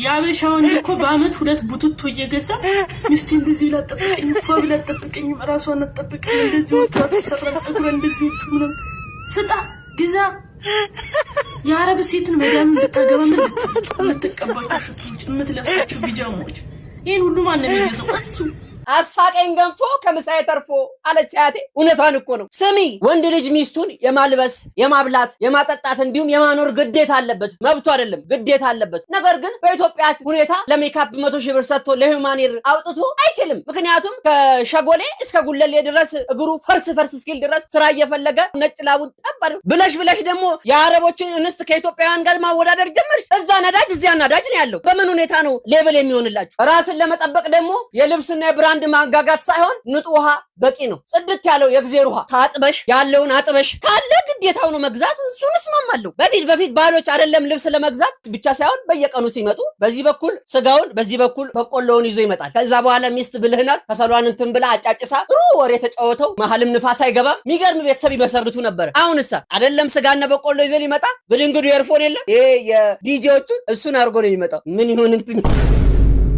የአበሻ ወንድ እኮ በአመት ሁለት ቡትቶ እየገዛ ሚስቴ እንደዚህ ብላ አትጠብቀኝም፣ ፏ ብላ አትጠብቀኝም፣ ራሷን አትጠብቅም፣ እንደዚህ ወጥቶ አትሰራም፣ ፀጉሯ እንደዚህ ወጥቶ ምናምን። ስጣ፣ ግዛ። የአረብ ሴትን መዳም ብታገባ ምን የምትቀባቸው ሽቶዎች፣ የምትለብሳቸው ቢጃማዎች፣ ይህን ሁሉ ማን ነው የሚገዛው? እሱ። አሳቀኝ ገንፎ ከምሳዬ ተርፎ አለች አያቴ። እውነቷን እኮ ነው። ስሚ፣ ወንድ ልጅ ሚስቱን የማልበስ፣ የማብላት፣ የማጠጣት እንዲሁም የማኖር ግዴታ አለበት። መብቱ አይደለም፣ ግዴታ አለበት። ነገር ግን በኢትዮጵያ ሁኔታ ለሜካፕ 100,000 ብር ሰጥቶ ለ human hair አውጥቶ አይችልም። ምክንያቱም ከሸጎሌ እስከ ጉለሌ ድረስ እግሩ ፈርስ ፈርስ እስኪል ድረስ ስራ እየፈለገ ነጭ ላቡን ጠብ ብለሽ ብለሽ ደግሞ የአረቦችን እንስት ከኢትዮጵያውያን ጋር ማወዳደር ጀመርሽ። እዛ ነዳጅ እዚያ ነዳጅ ነው ያለው። በምን ሁኔታ ነው level የሚሆንላችሁ? ራስን ለመጠበቅ ደግሞ የልብስና የ brand ማጋጋት ሳይሆን ንጹህ ውሃ በቂ ነው። ጽድት ያለው የእግዜር ውሃ ታጥበሽ ያለውን አጥበሽ ካለ ግዴታው ነው መግዛት። እሱን እስማማለሁ። በፊት በፊት ባሎች አይደለም ልብስ ለመግዛት ብቻ ሳይሆን በየቀኑ ሲመጡ በዚህ በኩል ስጋውን በዚህ በኩል በቆሎውን ይዞ ይመጣል። ከዛ በኋላ ሚስት ብልህ ናት። ከሰሏን እንትን ብላ አጫጭሳ ጥሩ ወሬ ተጫወተው መሀልም ንፋስ አይገባም። የሚገርም ቤተሰብ ይመሰርቱ ነበር። አሁንሳ አይደለም ስጋና በቆሎ ይዞ ሊመጣ ግድንግዱ earphone የለም፣ ይሄ የዲጄዎቹን እሱን አድርጎ ነው የሚመጣው። ምን ይሁን እንትን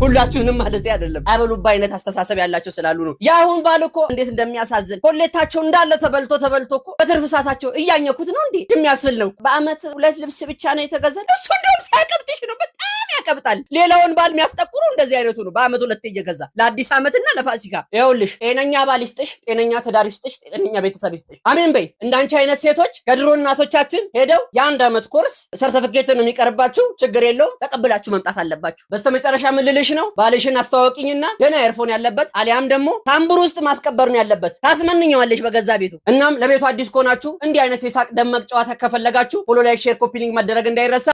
ሁላችሁንም ማለት አይደለም። አይበሉባ አይነት አስተሳሰብ ያላቸው ስላሉ ነው። የአሁን ባል እኮ እንዴት እንደሚያሳዝን፣ ኮሌታቸው እንዳለ ተበልቶ ተበልቶ እኮ በትርፍ ሰዓታቸው እያኘኩት ነው እንዴ የሚያስብል ነው። በአመት ሁለት ልብስ ብቻ ነው የተገዛ። እሱ እንደውም ሲያቀብጥሽ ነው፣ በጣም ያቀብጣል። ሌላውን ባል የሚያስጠቁሩ እንደዚህ አይነቱ ነው። በአመት ሁለቴ እየገዛ ለአዲስ ዓመትና ለፋሲካ። ይኸውልሽ፣ ጤነኛ ባል ይስጥሽ፣ ጤነኛ ትዳር ይስጥሽ፣ ጤነኛ ቤተሰብ ይስጥሽ። አሜን በይ። እንዳንቺ አይነት ሴቶች ከድሮ እናቶቻችን ሄደው የአንድ አመት ኮርስ ሰርተፍኬት ነው የሚቀርባችሁ። ችግር የለውም፣ ተቀብላችሁ መምጣት አለባችሁ። በስተመጨረሻ ምን ልልሽ ነው፣ ባልሽን አስተዋወቂኝና ደህና earphone ያለበት አሊያም ደግሞ ታምቡር ውስጥ ማስቀበር ነው ያለበት። ታስመንኘዋለሽ በገዛ ቤቱ። እናም ለቤቱ አዲስ ከሆናችሁ እንዲህ አይነት የሳቅ ደመቅ ጨዋታ ከፈለጋችሁ follow፣ like፣ share፣ copy link ማድረግ እንዳይረሳ።